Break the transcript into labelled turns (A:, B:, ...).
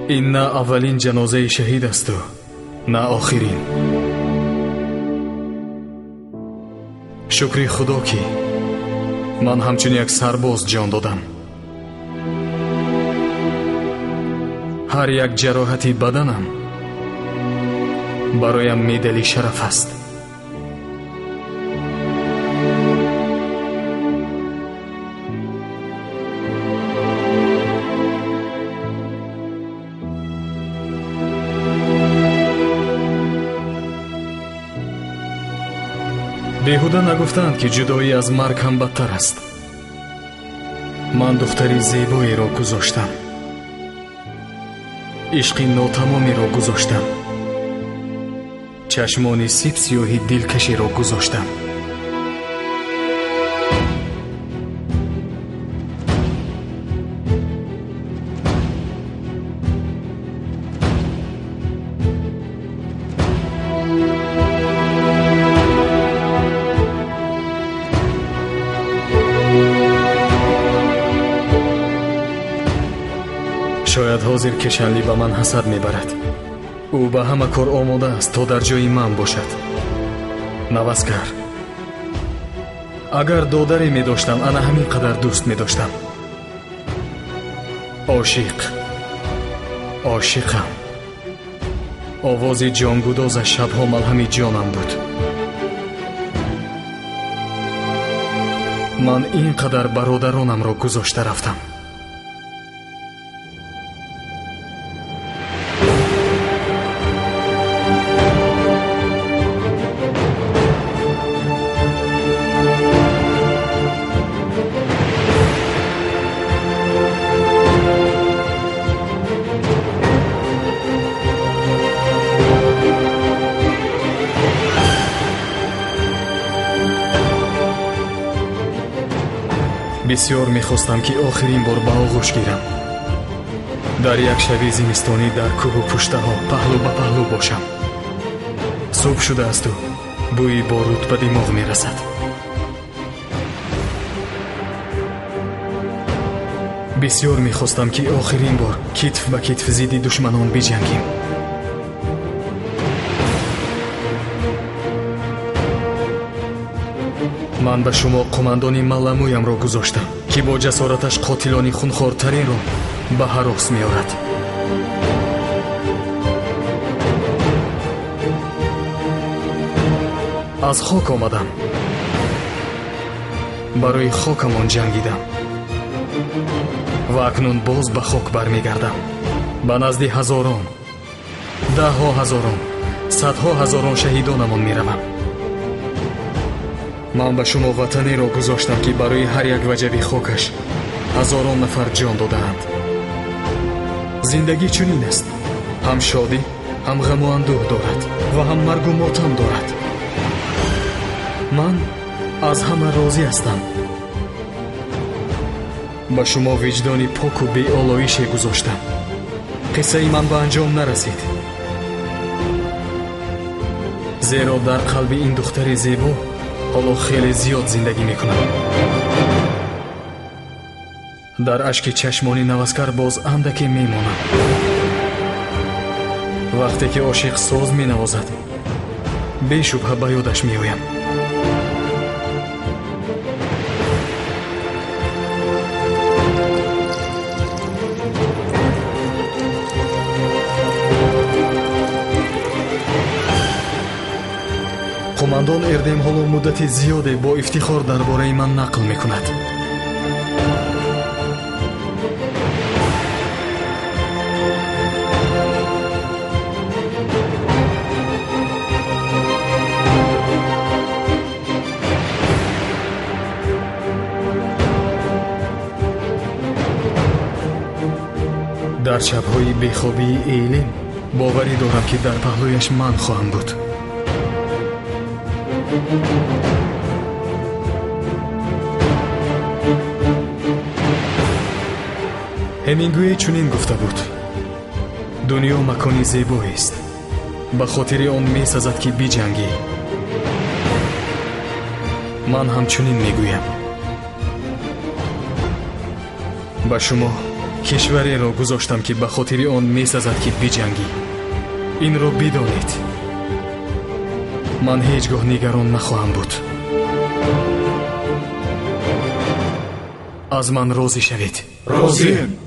A: Ин на аввалин ҷанозаи шаҳид асту, на охирин. Шукри Худо, ки ман ҳамчун як сарбоз ҷон додам. Ҳар як ҷароҳати баданам бароям медали шараф аст. Беҳуда нагуфтаанд, ки ҷудоӣ аз марг ҳам бадтар аст. Ман духтари зебоеро гузоштам, ишқи нотамомеро гузоштам, чашмони сибсиёҳи дилкашеро гузоштам. Шояд ҳозир Кешанли ба ман ҳасад мебарад. Ӯ ба ҳама кор омода аст, то дар ҷои ман бошад. Наваскар, агар додаре медоштам, ана ҳамин қадар дӯст медоштам. Ошиқ, ошиқам. Овози ҷонгудозаш шабҳо малҳами ҷонам буд. Ман ин қадар бародаронамро гузошта рафтам. Бисёр мехостам, ки охирин бор ба оғӯш гирам. Дар як шаби зимистонӣ дар кӯҳу пуштаҳо паҳлӯ ба паҳлӯ бошам. Субҳ шудаасту бӯи боруд ба димоғ мерасад. Бисёр мехостам, ки охирин бор китф ба китф зидди душманон биҷангим. Ман ба шумо қумандони Маламӯямро гузоштам, ки бо ҷасораташ қотилони хунхортаринро ба ҳарос меорад. Аз хок омадам, барои хокамон ҷангидам ва акнун боз ба хок бармегардам. Ба назди ҳазорон, даҳҳо ҳазорон, садҳо ҳазорон шаҳидонамон меравам. Ман ба шумо ватанеро гузоштам, ки барои ҳар як ваҷаби хокаш ҳазорон нафар ҷон додаанд. Зиндагӣ чунин аст: ҳам шодӣ, ҳам ғаму андӯҳ дорад ва ҳам маргу мотам дорад. Ман аз ҳама розӣ ҳастам. Ба шумо виҷдони поку беолоише гузоштам. Қиссаи ман ба анҷом нарасид, зеро дар қалби ин духтари зебо ҳоло хеле зиёд зиндагӣ мекунам. Дар ашки чашмони Наваскар боз андаке мемонам. Вақте ки ошиқ соз менавозад, бешубҳа ба ёдаш меоям. Қумандон Эрдем ҳоло муддати зиёде бо ифтихор дар бораи ман нақл мекунад. Дар шабҳои бехобии Эйлин боварӣ дорам, ки дар паҳлӯяш ман хоҳам буд. Ҳемингуэй чунин гуфта буд: дунё макони зебоест, ба хотири он месазад, ки биҷангӣ. Ман ҳамчунин мегӯям. Ба шумо, Кишвареро гузоштам, ки ба хотири он месазад, ки биҷангӣ. Инро бидонед, ман ҳеҷ гоҳ нигарон нахоҳам буд. Аз ман розӣ шавед.
B: Розием.